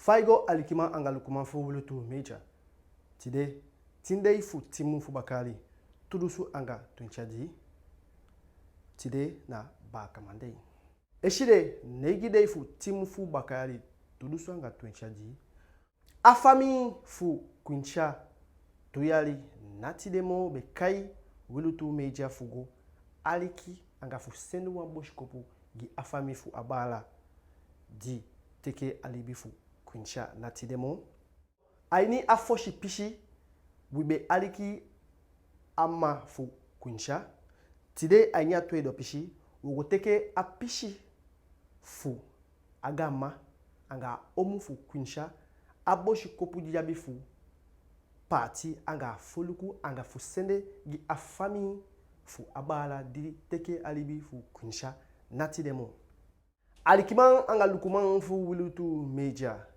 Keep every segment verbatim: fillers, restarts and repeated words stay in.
Fa i go, alikiman anga lukuman fu Wilutu Media. Tide, tin dei fu tin mun fu baka yali tu dunsu anga twenti a dii. Tide na baakaman dei. Eside, neigi dei fu tin mun fu baka yali tu dunsu anga twenti a dii. A famii fu Kwinsa, tu yali na tide moo, be kai Wilutu Media fu go aliki anga fu sende wan bosikopu gi a famii fu a baala di teke a libi fu Kwinsa na tide moo. A ini a fosi pisi, wi be aliki a mma fu Kwinsa. Tide a ini a tweede pisi, wi o go teke a pisi fu a gaanmma anga a omu fu Kwinsa, a bosikopu di a abi fu paati anga a foluku anga fu sende gi a famii fu a baala di teke a libi fu Kwinsa na tide moo. Alikiman anga lukuman fu Wilutu Media.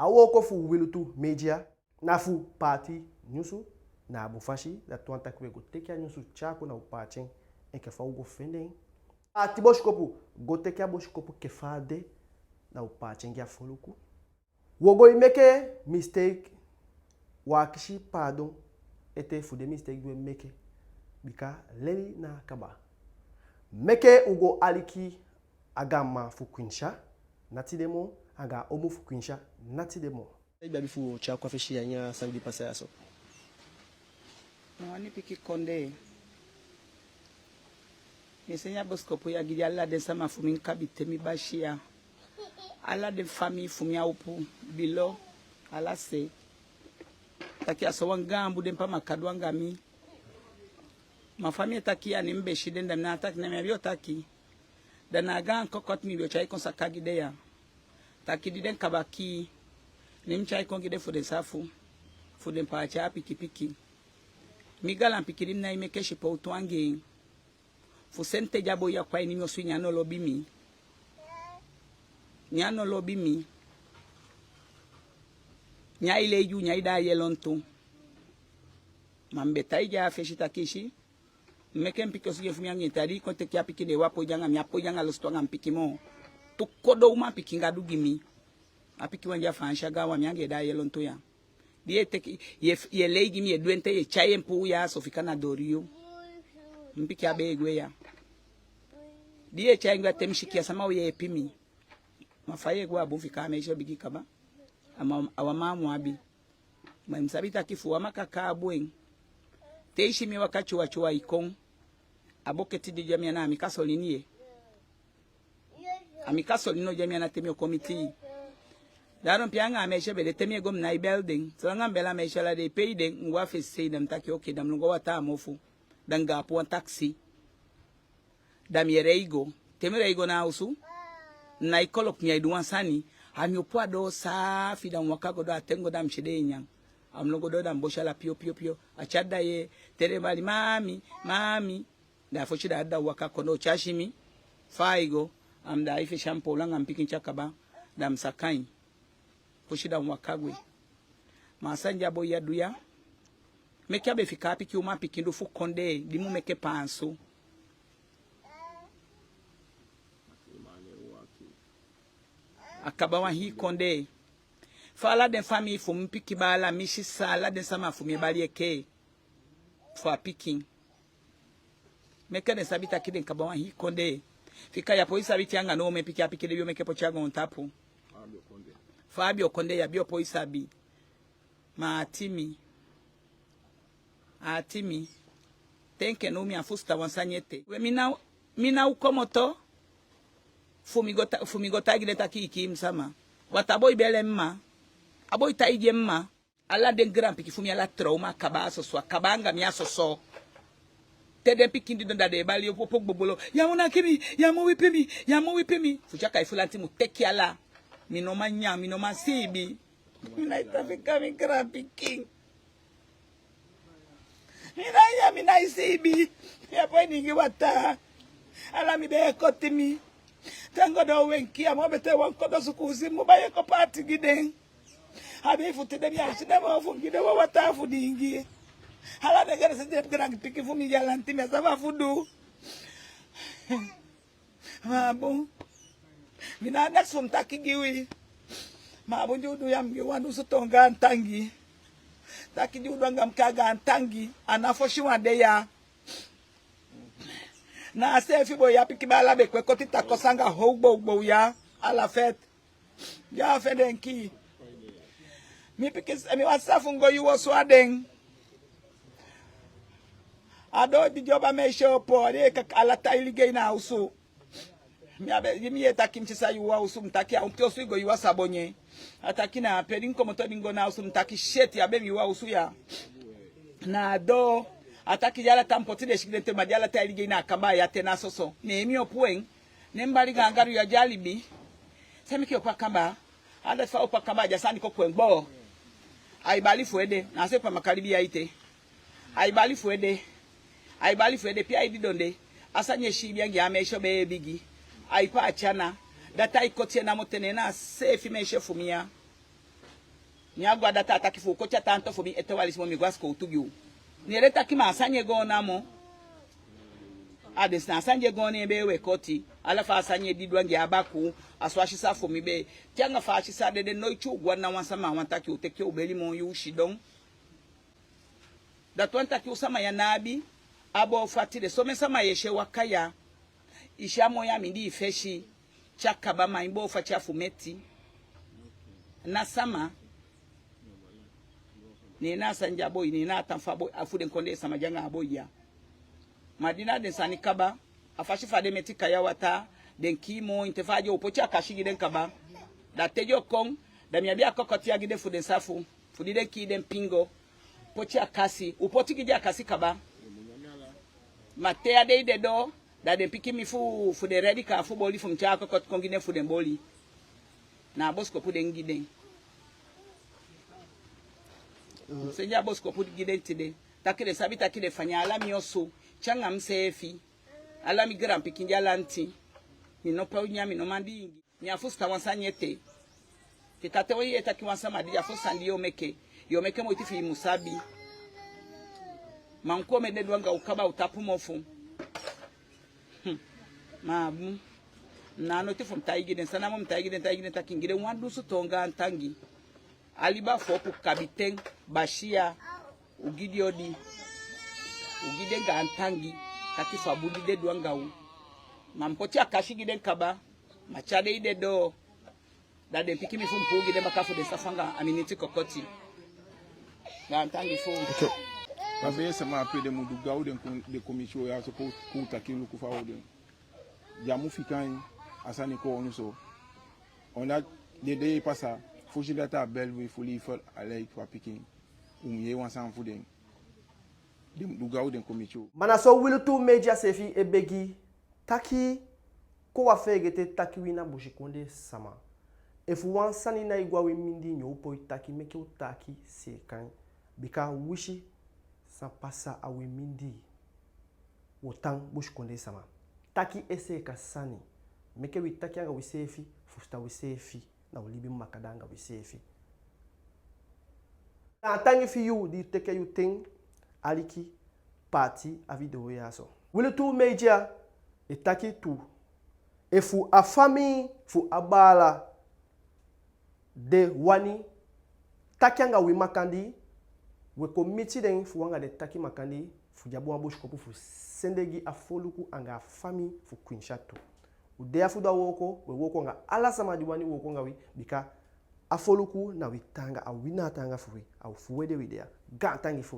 A wooko fu Wilutu Media na fu paati nyunsu na a bun fasi, dati wani taki wi e go teke a nyunsu tyai kon, na u paati en enke fa u go fende en. Paati bosikopu, go teke a bosikopu enke fa a de, na u paati en gi a foluku. Wo go e meke mistake, wi akisi paadon ete fu den mistake di wi e meke, bika leli ná a kaba. Meke u go aliki a gaanmma fu Kwinsa na tide moo anga a omu fu Kwinsa na tide moo. San i be abi fu tyai kon a fesi ya, a ini a sani di pasa ya so? Mi wani piki kondee. Mi e sende a bosikopu ya gi den ala den sama fu mi, kabiten, mi basiya, ala den famii fu mi a opu, bilo, ala se. Taki a so wan gaan bun den pamaka du anga mi. Ma fa mi e taki ya, ne mi be si den, da mi ná a taki, na mi abi o taki. Da na a gaan kokoti mi be o tyai kon saka gi den ya. Taki di den kaba kii, ne mi tyai kon gi den fu den safu, fu den paati a pikipiki. Mi gaanpikin di mi nái meke sipowtu anga en. Fu senten di a boi ya kon a ini mi osu, ne a ná lobi mi. Ne a ná lobi mi. Ne ai lei gi u, ne ai daai e lontu. Ma mi be taigi en a fesi taki, i si, mi meke mi pikin osu gi en fu mi anga en, te a di i kon teke a pikin de, wi á poi de anga mi, á poi de anga losutu anga mi pikin moo. Tu kodo umanpikin Gadu gi mi. A pikin wan di a Faansi, a gaanwan, mi anga en daai e lontu ya. Di yu e teke, yu e, yu e lei gi mi, yu e du en te yu e tyai en puu ya so fika na doo yu. Mi pikin á be e gwe ya. Di yu e tyai en gwe, a te mi siki ya, sama o yeepi mi? Ma fa yu e gwe, a bun fika a meisyo bigi kaba. A ma, a wan mma mu abi. Ma i mu sabi taki fu wan maka kaa bun en. Te i si mi e waka tyuwa tyuwa e kon, a boketi di de a mi ana, a mi kasolini ye. A mi kasolini o de a mi ana te mi o kon miti i. Daarom pe anga a meisyo be de, te mi e go mi nái bel den. Solanga mi bel a meisyo ala dei, pe i de? Mi go a fesi sei, da mi taki oke, da mi lon go wataa mofu. Da mi go puu wan taxi. Da mi e lei go. Te mi lei go na a osu, mi nái koloku, mi nái du wan sani. A mi opo a doo saafi, da mi waka go doo, a ten go, da mi si den e nyan. A mi lon go doo, da mi bosi ala pio pio pio. A te a dda yee, te den bali: Maami, maami. Da a fosi dda, a dda waka kon doo, te a si mi, fa ai go? A mi daai fesi, a mi poolo anga mi pikin te a kaba, da mi saka en. Fosi da mi waka gwe. Ma a sani di a boi ya du ya, meke a be fika a pikin umanpikin du fu kondee di mu meke paansu. A kaba wan hii kondee. Fa ala den famii fu mi, pikin baala, mi sisa, ala den sama fu mi e bali enke fu a pikin. Meke den sabi taki den kaba wan hii kondee. Fika ya, poi sabi te anga no omen pikin, a pikin de be o meke poti a goontapu. Fa a be o kon de ya, be o poi sabi. Ma a ati mi. A ati mi. Te enke now mi á fusutan wan sani ete. We mi ná, mi ná o komoto fu mi go ta-, fu mi go taigi den taki i kii mi sama. Bika a boi beli en mma. A boi taigi en mma. Ala den gaanpikin fu mi, ala trauma kaba a soso, a kaba anga mi a soso. Te den pikin didon, da den e bali opo gbogbolo: Yu á mu naki mi, yu á mu wipi mi, yu á mu wipi mi. Fu tyaka efu lanti mu teke ala. Mi no man nyan, mi no man siibi. Mi nái tan fika mi gaanpikin. Mi nái nyan, mi nái siibi. Mi á poi diingi wataa. Ala mi bee e koti mi. Te mi go doo wenki, a moo betee wan kodo sukuusi mi mu bai e kon paati gi den. A be fu tide mi á si den moo fu mi gi den wan wataa fu diingi. Ala den gaanse den gaanpikin fu mi ya, lanti, mi á sabi fa fu du. Ma a bun. Mi ná a neks fu mi taki gi wi. Ma a bun di u du ya, mi gi wan dunsu toon gaantangi. Taki di u du anga mi kaa gaantangi. A ná fosi wan de ya. Na a seefi boi ya, pikin baala be kon e koti takosi anga how gbowgbow ya. Ala feti. Ya a feti den kii. Mi pikin, mi wan sisa fu mi go yuu osu a den. A doo di den o ba mi e si opo, a de e kaka ala taigi den na a osu. Mi á be, di mi yee taki mi sisa yuu a osu, mi taki a onti osu i go yuu a Sabonye. A taki na ape. Di mi komoto di mi go na a osu, mi taki seti, a be mi yuu a osu ya. Na a doo. A taki di ala tan poti den sikin den te, ma di ala taigi den na a kambaa ya te na soso. Ne mi opo en. Ne mi bali gaangalu ya, di a libi. San meke i opo a kambaa? A dati fa a opo a kambaa, di a sani kon kwe en gboo. Ai bali fu ede, na a seefi a maka libi ya ete. Ai bali fu ede. Ai bali fu ede, pe ai didon de. A sani e siibi anga en, a meisyo be e bigi. Ai paati ana. Dati ai koti en namo te, ne na a seefi meisyo fu mi ya. Ne a go a data, a taki fu u koti a tanto fu mi ete walisi moo mi go a sikowtu gi u. Ne den taki ma a sani e go namo. A den sani, a sani e go ne en bee we koti. Ala fa a sani e didon anga en a baku. A so a sisa fu mi be. Te anga fa a sisa dede, noiti u go a na wan sama á wani taki u teke u beli moo yuu sidon. Dati wani taki u sama ya ná abi a boo fu a tide. Somen sama ye si e waka ya. I si a moi a mindii fesi. Te a kaba, ma i boo fu a tya fu meti. Na sama. Ne na a sani di a boi, ne na a tan fu a boi, a fu den kondee sama de anga a boi ya. Ma di na den sani kaba, a fasi fa den meti kai a wataa, den kii moi, te fa a de u poti a kasi gi den kaba. Da te den o kon, da mi abi a kokoti ya gi den fu den safu, fu di den kii den pingo. Poti a kasi, u poti gi den a kasi kaba. Ma te a dei de doo, da den piki mi fu, fu den redi kaa fu boli, fu mi tyai a kokoti kon gi den fu den boli. Na a bosikopu den gi den. Mi sende a bosikopu gi den tide. Taki den sabi taki den fanya ala mi osu. Te anga miseefi. Ala mi gaanpikin di a lanti. Mi no poi nyan, mi no man diingi. Mi á fusutan wan sani ete. Fika te wan yee taki wan sama di á fusutan san di yo meke, yo meke moiti fi i mu sabi. Ma u kon, mi de du anga u kaba, u tapu mofu. Hmm. Ma a bun. Na a noti fu mi taigi den, san namo mi taigi den, taigi den taki mi gi den wan dunsu toon gaantangi. A liba fu opu kabiten, basiya, u gi den odi. U gi den gaantangi, taki fu a bun di den du anga u. Ma mi poti a kasi gi den kaba, ma te a dei de doo, da den piki mi fu mi puu gi den baka fu den safu anga a miniti kokoti. Gaantangi fu u. A be sama ape den mu du gaw den kon, den kon miti u ya so, kon, kon taki luku fa u du en. Di a mu fika en, a sani kon u so. Onda den dei e pasa, fosi dati a bel wi fu liver a lijk fu a pikin. U mu yee wan sani fu den. Den mu du gaw den kon miti u. Ma na so Wilutu Media seefi e begi taki, kon u á feegete taki wi na busikondee sama. Efu wan sani nái go a wi mindii, ne u poi taki, meke u taki seeka en. Bika winsi san pasa a wi mindii, wo tan busikondee sama. Taki e seeka sani. Meke wi taki anga wiseefi, fusutan wiseefi, na u libi makandaa anga wiseefi. Gaantangi fi yu di teke yu ten aliki paati a video ya so. Wilutu Media e taki tu, efu a famii fu a baala den wani taki anga wi makandii, we kon miti den fu u anga den taki makandii, fu den abi wan bosikopu fu sende gi a foluku anga a famii fu Kwinsa tu. U de ya fu du a wooko, we wooko anga ala sama di wani wooko anga wi, bika a foluku na wi taanga, a wi na a taanga fu wi, a fu u ede wi de ya. Gaantangi fu u.